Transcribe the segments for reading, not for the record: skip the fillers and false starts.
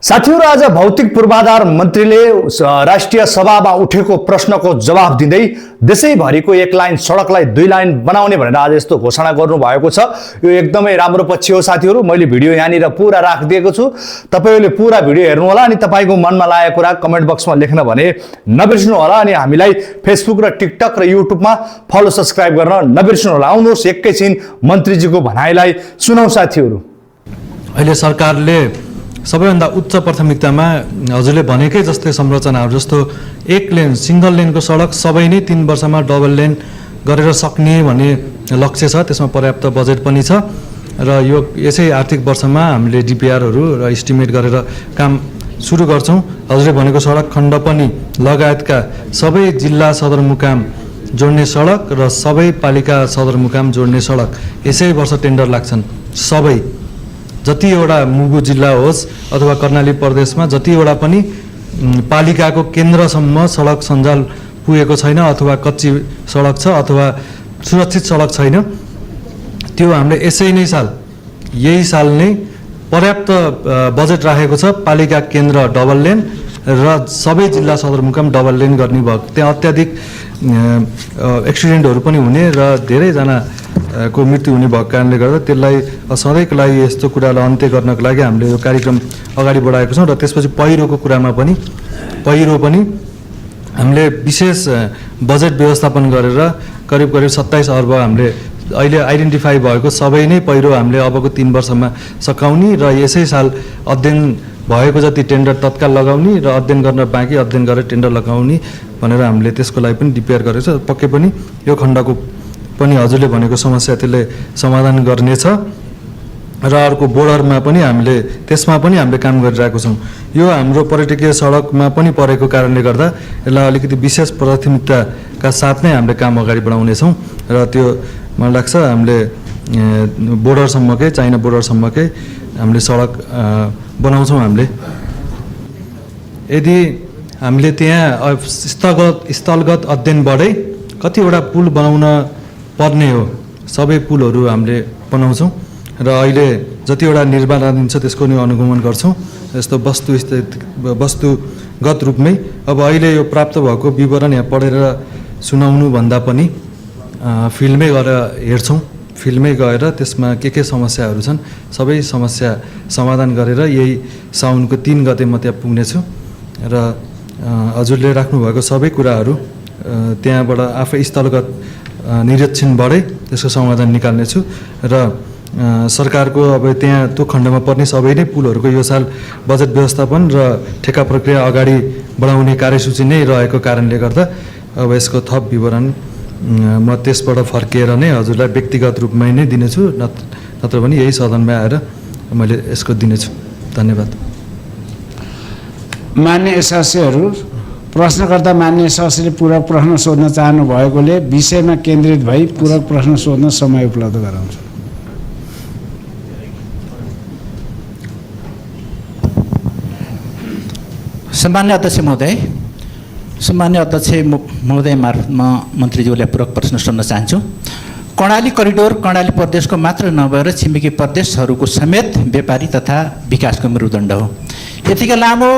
साथीहरु, आज भौतिक पूर्वाधार मन्त्रीले राष्ट्रिय सभामा उठेको प्रश्नको जवाफ दिँदै देशैभरिको एक लाइन सडकलाई दुई लाइन बनाउने भनेर आज यस्तो घोषणा गर्नु भएको छ। यो एकदमै राम्रो पक्ष हो साथीहरु। मैले भिडियो यहाँनिर पूरा राखिदिएको छु, तपाईहरुले पूरा भिडियो हेर्नु होला अनि तपाईको मनमा लागेको कुरा कमेन्ट बक्समा लेख्न भने नबिर्सनु होला। अनि हामीलाई फेसबुक र टिकटक र युट्युबमा फलो सब्स्क्राइब गर्न नबिर्सनु होला। आउनुहोस् एकैछिन मन्त्रीजीको भनाइलाई सुनौ साथीहरु। अहिले सरकारले सबैभन्दा उच्च प्राथमिकतामा हजुरले भनेकै जस्तै संरचनाहरू जस्तो एक लेन सिंगल लेनको सडक सबै नै 3 वर्षमा डबल लेन गरेर सक्ने भन्ने लक्ष्य छ। त्यसमा पर्याप्त बजेट पनि छ र यो यसै आर्थिक वर्षमा हामीले डिपिआरहरू र एस्टिमेट गरेर काम सुरु गर्छौं। हजुरले भनेको सडक खण्ड पनि लगायतका सबै जिल्ला सदरमुकाम जोड्ने सडक र सबै पालिका सदरमुकाम जोड्ने सडक यसै वर्ष टेन्डर लाग्छन्। सबै जतिवटा मुगु जिल्ला होस् अथवा कर्णाली प्रदेशमा जतिवटा पनि पालिकाको केन्द्रसम्म सडक सञ्जाल पुगेको छैन अथवा कच्ची सडक छ अथवा सुरक्षित सडक छैन, त्यो हामीले यही साल नै पर्याप्त बजेट राखेको छ। पालिका केन्द्र डबल लेन र सबै जिल्ला सदरमुकाम डबल लेन गर्ने भएको। त्यहाँ अत्याधिक एक्सिडेन्टहरू पनि हुने र धेरैजना को मृत्यु हुने भएको कारणले गर्दा त्यसलाई सधैँको लागि यस्तो कुरालाई अन्त्य गर्नको लागि हामीले यो कार्यक्रम अगाडि बढाएको छौँ। र त्यसपछि पहिरोको कुरामा पनि हामीले विशेष बजेट व्यवस्थापन गरेर करिब 27 अर्ब हामीले अहिले आइडेन्टिफाई भएको सबै नै पहिरो हामीले अबको 3 वर्षमा सकाउने र यसै साल अध्ययन भएको जति टेन्डर तत्काल लगाउने र अध्ययन गर्न बाँकी अध्ययन गरेर टेन्डर लगाउने भनेर हामीले त्यसको लागि पनि डिपिआर गरेको छ। पक्कै पनि यो खण्डको पनि हजुरले भनेको समस्या त्यसले समाधान गर्नेछ र अर्को बोर्डरमा पनि त्यसमा पनि हामीले काम गरिरहेको छौँ। यो हाम्रो पर्यटकीय सडकमा पनि परेको कारणले गर्दा यसलाई अलिकति विशेष प्राथमिकताका साथ नै हामीले काम अगाडि बढाउनेछौँ र त्यो मलाई लाग्छ हामीले बोर्डरसम्मकै चाइना बोर्डरसम्मकै हामीले सडक बनाउँछौँ। यदि हामीले त्यहाँ स्थलगत अध्ययनबाटै कतिवटा पुल बनाउन पर्ने हो, सबै पुलहरू हामीले बनाउँछौँ र अहिले जतिवटा निर्माणाधीन छ त्यसको नि अनुगमन गर्छौँ। यस्तो वस्तुगत रूपमै अब अहिले यो प्राप्त भएको विवरण यहाँ पढेर सुनाउनु भन्दा पनि फिल्डमै गएर हेर्छौँ। फिल्डमै गएर त्यसमा के समस्याहरू छन् सबै समस्या समाधान गरेर यही साउनको 3 गते म त्यहाँ पुग्नेछु र हजुरले राख्नुभएको सबै कुराहरू त्यहाँबाट आफै स्थलगत निरीक्षणबाटै त्यसको समाधान निकाल्नेछु र सरकारको अब त्यहाँ त्यो खण्डमा पर्ने सबै नै पुलहरूको यो साल बजेट व्यवस्थापन र ठेक्का प्रक्रिया अगाडि बढाउने कार्यसूची नै रहेको कारणले गर्दा अब यसको थप विवरण म त्यसबाट फर्किएर नै हजुरलाई व्यक्तिगत रूपमा नै दिनेछु, नत्र पनि यही सदनमा आएर मैले यसको दिनेछु। धन्यवाद। मान्य सदस्यहरू, प्रश्नकर्ता मान्य सदस्यले पूरक प्रश्न सोध्न चाहनु भएकोले विषयमा केन्द्रित भई पूरक प्रश्न सोध्न समय उपलब्ध गराउँछु। सम्मान्य अध्यक्ष महोदय मार्फत म मन्त्रीज्यूलाई पूरक प्रश्न सोध्न चाहन्छु। कर्णाली करिडोर कर्णाली प्रदेशको मात्र नभएर छिमेकी प्रदेशहरूको समेत व्यापारी तथा विकासको मेरुदण्ड हो। यतिका लामो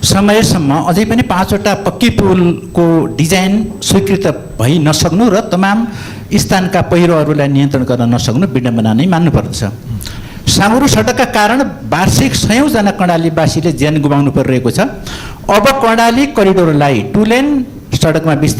समयसम्म अझै पनि 5वटा पक्की पुलको डिजाइन स्वीकृत भइ नसक्नु र तमाम स्थानका पहिरोहरूलाई नियन्त्रण गर्न नसक्नु विडम्बना नै मान्नुपर्दछ। साँगुरो सडकका कारण वार्षिक 100 जना कर्णालीवासीले ज्यान गुमाउनु परिरहेको छ। अब कर्णाली करिडोरलाई 2 लेन सडकमा विस्तार